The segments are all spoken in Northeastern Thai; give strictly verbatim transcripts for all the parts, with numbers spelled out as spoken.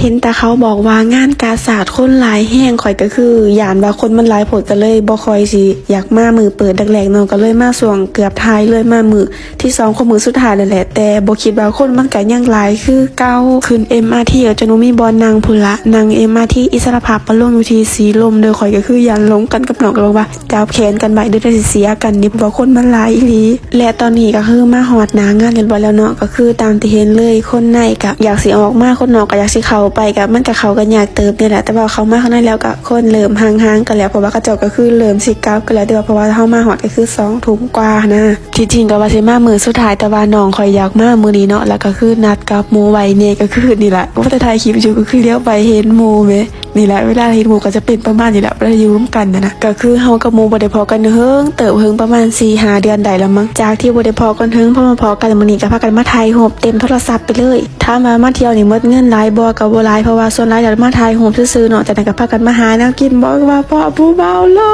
เห็นแต่เขาบอกว่างานกาชาดคนหลายแฮง ข้อยก็คือย้านว่าคนมันหลายโพด ก็เลยบ่ค่อยสิอยากมามื้อเปิดแรกๆเนาะ ก็เลยมาช่วงเกือบท้ายเลย มามื้อที่สองของมื้อสุดท้ายนั่นแหละ แต่บ่คิดว่าคนมันก็ยังหลายคือเก่า ขึ้น เอ็มอาร์ที ก็จนบ่มีบ่อนนั่งพู้นละ นั่ง เอ็มอาร์ที อิสรภาพมาลงอยู่ที่สีลมเด้อ ข้อยก็คือย้านหลงกันกับน้อง ก็เลยว่า จับแขนกันไว้เด้อ เดี๋ยวสิเสียกันนี่ เพราะว่าคนมันหลายอีหลี และตอนนี้ก็คือมาฮอดหน้างานเรียบร้อยแล้วเนาะ ก็คือตามที่เห็นเลย คนในก็อยากสิออกมา คนนอกก็อยากสิเข้าไป ก็มันก็เข้ากันยากเติบนี่แหละ แต่ว่าเข้ามาข้างในแล้วก็คนเริ่มห่างๆกันแล้ว เพราะว่าเขาเจ้าก็คือเริ่มสิกลับกันแล้ว แต่ว่าเพราะว่าเฮามาฮอดก็คือสองทุ่มกว่านะ ที่จริงก็ว่าสิมามื้อสุดท้าย แต่ว่าน้องข้อยอยากมามื้อนี้เนาะ แล้วก็คือนัดกับหมู่ไว้แน่ ก็คือนี่แหละ ว่าแต่ถ่ายคลิปอยู่ก็คือเลี้ยวไปเห็นหมู่แหม นี่แหละ เวลาเห็นหมู่ก็จะเป็นประมาณนี้แหละ เวลาอยู่ร่วมกันนะนะ ก็คือเฮากับหมู่บ่ได้พ้อกันเฮิงเติบ เฮิงประมาณสี่ห้าเดือนได้แล้วมั้ง จากที่บ่ได้พ้อกันเฮิง พอมาพ้อกันมื้อนี้ก็พากันมาถ่ายรูปเต็มโทรศัพท์ไปเลย ถามว่ามาเที่ยวนี่หมดเงินหลายบ่ ก็บ่หลาย เพราะว่าส่วนหลายแล้วมาถ่ายรูปซื่อๆเนาะ จากนั้นก็พากันมาหาแนวกิน บอกว่าพ้อผู้บ่าวหล่อ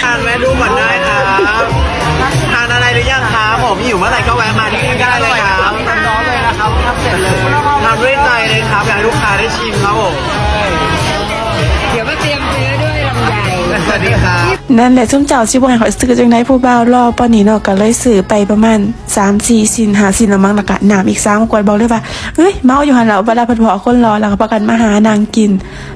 ทานแวะดูก่อนได้ครับ ทานอะไรหรือยังครับผมหิวเมื่อไหร่ก็แวะมาที่นี่ได้เลยครับ ทานด้วยใจเลยครับ อยากให้ลูกค้าได้ชิมครับผม เดี๋ยวมาเตรียมซื้อด้วยลำไย สวัสดีครับ นั่นแหละ ซุมเจ้าสิบ่ให้ข้อยซื้อจั่งใด ผู้บ่าวหล่อปานนี้เนาะ ก็เลยซื้อไปประมาณสามสี่ชิ้น ห้าชิ้นละมั้ง แล้วก็น้ำอีกสามขวด บอกเลยว่า เฮ้ย เมาอยู่หั่นล่ะ เวลาเพิ่นพ้อคนหล่อ แล้วก็พากันมาหานั่งกิน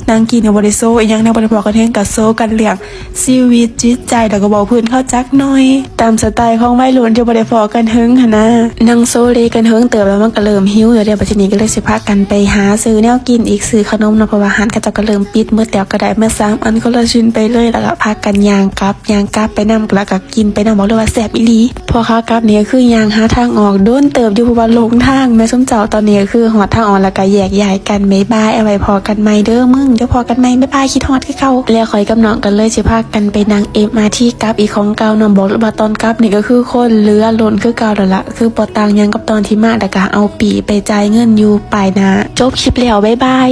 นั่งกินก็บ่ได้โซอีหยังแนว บ่ได้พ้อกันเฮิง ก็โซกันเรื่องชีวิตจิตใจ แล้วก็เว้าพื้นเขาจักหน่อย ตามสไตล์ของวัยรุ่นที่บ่ได้พ้อกันเฮิงหั้นนะ นั่งโซเลกันเฮิงเติบแล้ว มันก็เริ่มหิวแล้วเด้ บัดทีนี้ก็เลยสิพากันไปหาซื้อแนวกินอีก ซื้อขนมเนาะ เพราะว่าร้านเขาเจ้าก็เริ่มปิดหมดแล้ว ก็ได้มาสามอันคนละชิ้นไปเลย แล้วก็พากันย่างกลับ ย่างกลับไปนำ แล้วก็กินไปนำ บอกเลยว่าแซ่บอีหลี พอขากลับนี่ก็คือย่างหาทางออกโดนเติบอยู่ เพราะว่าหลงทางแหมซุมเจ้า ตอนนี้ก็คือฮอดทางออกแล้วก็แยกย้ายกัน บ๊ายบาย เอาไว้พ้อกันใหม่เด้อมึง เดี๋ยวพ้อกันใหม่ บ๊ายบาย คิดฮอดคือเก่า แล้วข้อยกับน้องก็เลยสิพากันไปนั่ง เอ็มอาร์ที กลับอีกของเก่าเนาะ บอกเลยว่าตอนกลับนี่ก็คือคนเหลือล้นคือเก่าแล้วล่ะ คือบ่ต่างหยังกับตอนที่มา แล้วก็เอาปี้ไปจ่ายเงินอยู่ป้ายหน้า จบคลิปแล้ว บ๊ายบาย